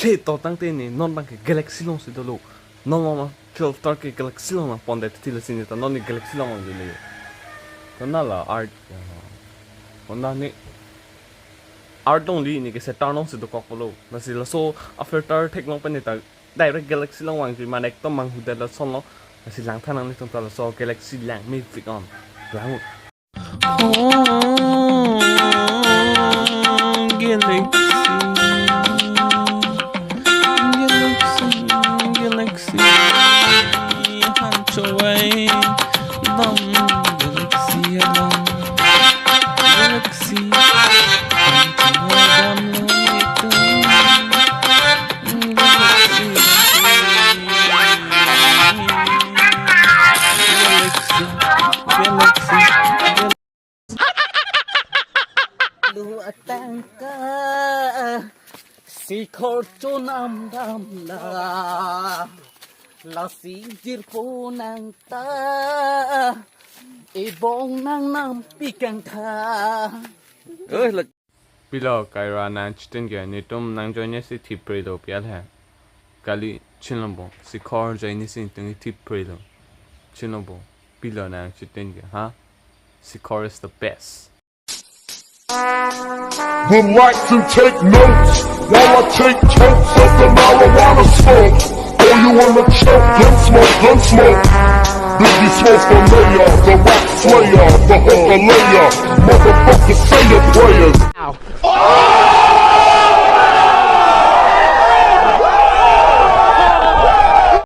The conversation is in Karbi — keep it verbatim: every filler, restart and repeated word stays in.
Te to tangte ne non abang ke Galaxy alongsi dolo. Non non filter ke Galaxy along nangpondet, te lasi ne ta non ne Galaxy along vangjile. To na la art, to na ne art along li ne ke setting alongsi dokok pulo. Lasi laso a filter theklong pen ne ta direct Galaxy along vangji, mane ekdom manghudet lason lo. Lasi langtha nanglitum ta laso Galaxy lang, music on. Lang. Oh, Galaxy. Galaxy, Galaxy. Han chovai dam Galaxy along. Galaxy. Han chovai dam lo itum. Galaxy. Galaxy. Galaxy. Lu atangka sikhor chonam damlo, lasi jirpo nang ta, ebong nang nampi kangtha. Oi, lak- Pilo kaira nangchitun ke, netum nang join si thipre do pial he. Kali chinlombo, sikhor join si netum thipre do. Chinlombo, pilo nangchitun ke, ha? Sikhor is the best. Would like to take notes while I take totes of the marijuana smoke. Oh, you wanna choke? Gun smoke, gun smoke. Biggie Smoke the mayor, the rap slayer, the hooker layer, motherfucker, say your prayers. Ow.